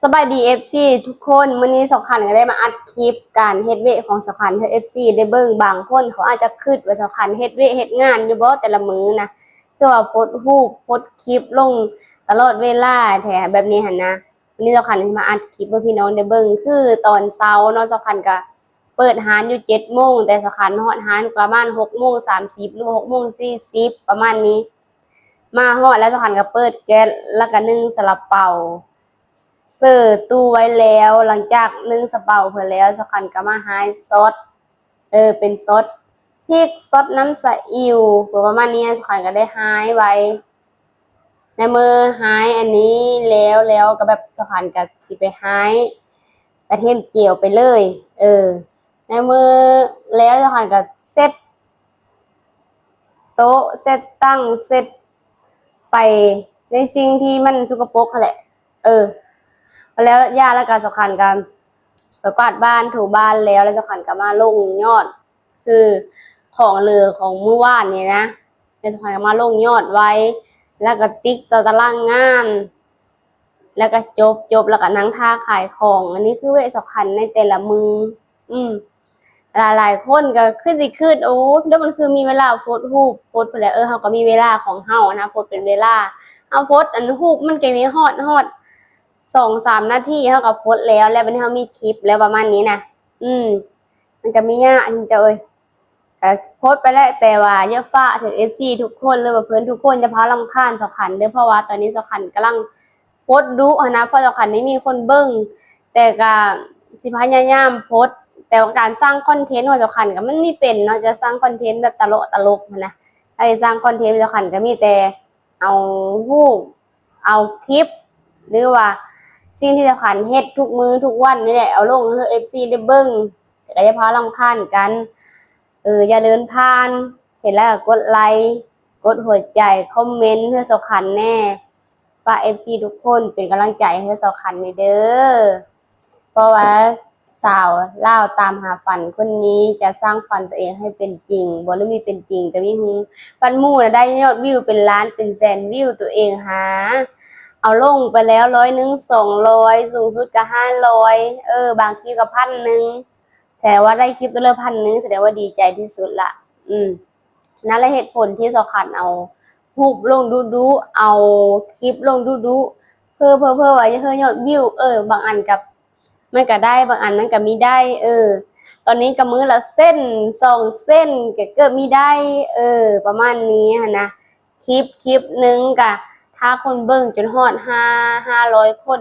ສະບາຍດີ ເອັຟຊີ ທຸກຄົນ, ມື້ນີ້ສາວຂັນກໍໄດ້ມາອັດຄລິບການເຮັດວຽກຂອງສາວຂັນໃຫ້ ເອັຟຊີ ໄດ້ເບິ່ງ. ບາງຄົນເຂົາອາດຈະຄິດວ່າສາວຂັນເຮັດວຽກເຮັດງານຢູ່ບໍ່ແຕ່ລະມື້ນະ, ຄືວ່າໂພສຮູບໂພສຄລິບລົງຕະຫຼອດເວລາແທ້ແບບນີ້ຫັ້ນນະ. ມື້ນີ້ສາວຂັນຊິມາອັດຄລິບໃຫ້ພີ່ນ້ອງໄດ້ເບິ່ງ. ຄືຕອນເຊົ້າເນາະ ສາວຂັນກໍເປີດຮ້ານຢູ່ເຈັດໂມງ, ແຕ່ສາວຂັນມາຮອດຮ້ານປະມານຫົກໂມງສາມສິບ ຫຼືວ່າຫົກໂມງສີ່ສິບປະມານນີ້. ມາຮອດແລ້ວສາວຂັນກໍເປີດແກັສ ແລ້ວກໍໜຶ້ງຊາລາເປົາ ເສີຕູ້ໄວ້ແລ້ວ. ຫຼັງຈາກໜຶ້ງຊາເປົາເພິ່ນແລ້ວ ສາວຂັນກໍມາຮ້າຍຊອດ ເອີ ເປັນຊອດພິກ ຊອດນ້ຳສະອິ້ວ ປະມານນີ້. ສາວຂັນກໍໄດ້ຮ້າຍໄວ້ ໃນເມື່ອຮ້າຍອັນນີ້ແລ້ວ ແລ້ວກໍແບບສາວຂັນກໍຊິໄປຮ້າຍກະເທມເຈວໄປເລີຍ. ເອີ ໃນເມື່ອແລ້ວສາວຂັນກໍເຊັດ ໂຕະ ເຊັດຕັ່ງ ເຊັດໄປໃນສິ່ງທີ່ມັນສົກກະປົກຫັ້ນແຫຼະ. ເອີ ພໍແລ້ວຢາແລ້ວກໍສາວຂັນກໍໄປກວາດບ້ານຖູບ້ານແລ້ວ ແລ້ວສາວຂັນກໍມາລົງຍອດ ຄືຂອງເຫຼືອຂອງມື້ວານນີ້ນະ ແລ້ວສາວຂັນກໍມາລົງຍອດໄວ້ ແລ້ວກໍຕິກຕໍ່ຕາລາງງານ ແລ້ວກໍຈົບ ຈົບແລ້ວກໍນັ່ງຖ້າຂາຍຂອງ. ອັນນີ້ຄືວຽກສາວຂັນໃນແຕ່ລະມື້. ອືມ ຫຼາຍໆຄົນກໍຄືຊິຄິດ ໂອ້ ແລ້ວມັນຄືມີເວລາໂພສຮູບ ໂພສພຸ້ນແຫຼະ. ເອີ ເຮົາກໍມີເວລາຂອງເຮົານະ ໂພສເປັນເວລາ ເຮົາໂພສອັນຮູບມັນກໍມີຮອດ ຮອດສອງສາມນາທີ ເຮົາກໍໂພສແລ້ວ ແລ້ວບັດນີ້ເຮົາມີຄລິບແລ້ວປະມານນີ້ນະ. ອືມ ມັນກໍມີຍາກເຈົ້າເອີຍ ກໍໂພສໄປແຫຼະ ແຕ່ວ່າຢາກຝາກເຖິງ ເອັຟຊີ ທຸກຄົນ ຫຼືວ່າເພື່ອນທຸກຄົນ ຢ່າພາລຳຄານສາວຂັນເດີ້ ເພາະວ່າຕອນນີ້ສາວຂັນກຳລັງໂພສດຸຫັ້ນນະ ເພາະສາວຂັນນີ້ມີຄົນເບິ່ງ ແຕ່ກໍຊິພະຍາຍາມໂພສ. ແຕ່ວ່າການສ້າງຄອນເທັນຂອງສາວຂັນກໍມັນມີເປັນເນາະ ຈະສ້າງຄອນເທັນແບບຕະຫຼົກຕະຫຼົກຫັ້ນນະ. ຖ້າຊິສ້າງຄອນເທັນ ສາວຂັນກໍມີແຕ່ເອົາຮູບ ເອົາຄລິບ ຫຼືວ່າສິ່ງທີ່ສາວຂັນເຮັດທຸກມື້ທຸກວັນນີ້ແຫຼະ ເອົາລົງໃຫ້ ເອັຟຊີ ໄດ້ເບິ່ງ ແຕ່ກໍຢ່າພາລຳຄານກັນ. ເອີ ຢ່າເດີນຜ່ານ ເຫັນແລ້ວກໍກົດໄລ ກົດຫົວໃຈ ຄອມເມັນໃຫ້ສາວຂັນແດ່. ຝາກ ເອັຟຊີ ທຸກຄົນເປັນກຳລັງໃຈໃຫ້ສາວຂັນແດ່ເດີ້. ເພາະວ່າສາວລາວຕາມຫາຝັນຄົນນີ້ຈະສ້າງຝັນຕົວເອງໃຫ້ເປັນຈິງ ບໍ່ໄດ້ມີເປັນຈິງ ແຕ່ມີຮູ້ ບັດໝູ່ນະໄດ້ຍອດວິວເປັນລ້ານເປັນແສນວິວ ຕົວເອງຫາເອົາລົງໄປແລ້ວຮ້ອຍໜຶ່ງ ສອງຮ້ອຍ ສູງສຸດກໍຫ້າຮ້ອຍ ເອີ ບາງຄລິບກໍພັນໜຶ່ງ. ແຕ່ວ່າໄດ້ຄລິບຕົວລະພັນໜຶ່ງ ສະແດງວ່າດີໃຈທີ່ສຸດລະ. ອືມ ນັ້ນແຫຼະເຫດຜົນທີ່ສາວຂັນເອົາຮູບລົງດຸໆ ເອົາຄລິບລົງດຸໆ ເພື່ອ ເພື່ອ ເພື່ອວ່າຢາກໃຫ້ຍອດວິວ ເອີ ບາງອັນກໍ ມັນກໍໄດ້ ບາງອັນມັນກໍມີໄດ້ ເອີ ຕອນນີ້ກໍມື້ລະເຊັນ ສອງເຊັນ ກໍເກືອບມີໄດ້ ເອີ ປະມານນີ້ຫັ້ນນະ. ຄລິບ ຄລິບໜຶ່ງກະ ຖ້າຄົນເບິ່ງຈົນຮອດຫ້າ ຫ້າຮ້ອຍຄົນ